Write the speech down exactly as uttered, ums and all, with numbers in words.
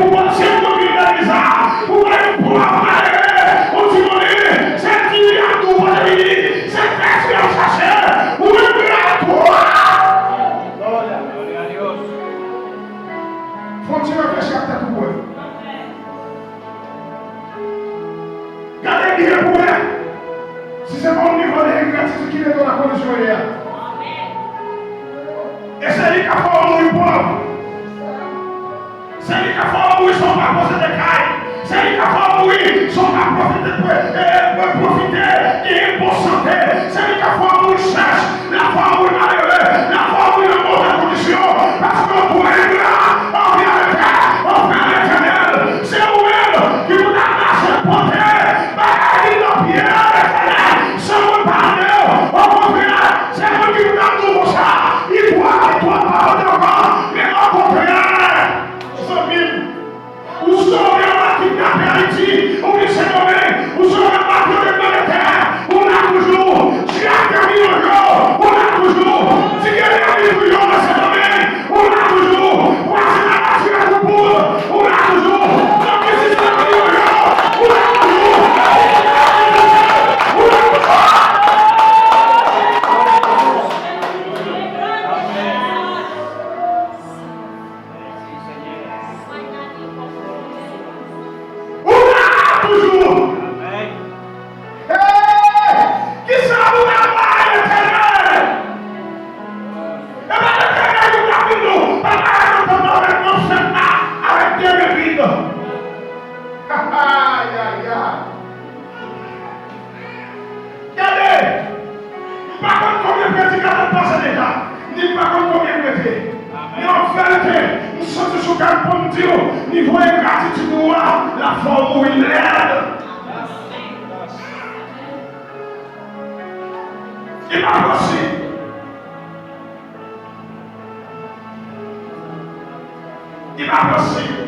Bondye konn vin nan legliz la, ou wè yon pòv malere, yon timoun, se di li ap di w pote vini, se fè si ap chache, ou menm gratwa. Fon ti reflechi ak tèt ou pou wè. Gade byen pou wè si se pa yon nivo de engratitid ki mete w nan kondisyon w ye a. E se li k ap fè w mouri pòv. Se li k ap fè w mouri san w pa posede kay. Se li k ap fè w mouri san w pa pwofite, pwe- e, e, pwofite genyen bon sante. Se li k ap fè w mouri chèch. L ap fè w mouri malere. L ap fè w mouri nan move kondisyon. Paske w twò engra anvè Letè-, anvè Letènèl. Se ou menm ki pou ta mache pote bagay ki nan pye a Letènèl. Se moun pa mande w. Okontrè, se moun ki pou ta di w konsa, li twò, li twò pa pote ankò. Men okontrè, zanmi m, ou sove anba kidnapè Ayiti, ou vin Sendomeng, ou sove anba vyole nan Letè, ou la toujou. Dye ak dèmon yo, ou la toujou. Ti gen dèmon pou yo nan Sendomeng, ou la toujou. Vwazinay la tire koubout, ou la toujou. Nan biznis nan yo, ou la toujou. Ou la toujou. Ou la toujou. Hey! Kisa ou ta bay Letènèl? E pa Letènèl ou ta vin nou, pa bay nou pandan avèk yon sèl ak avèk de men vid. Ay, ay, ay. Gade, m pa konn konbyen predikatè m pase deja, ni m pa konn konbyen m rete. Men an verite, m santi sou kè m pou m di w, nivo engratitid ou a, l ap fè w mouri lèd. Li pa posib. Li pa posib.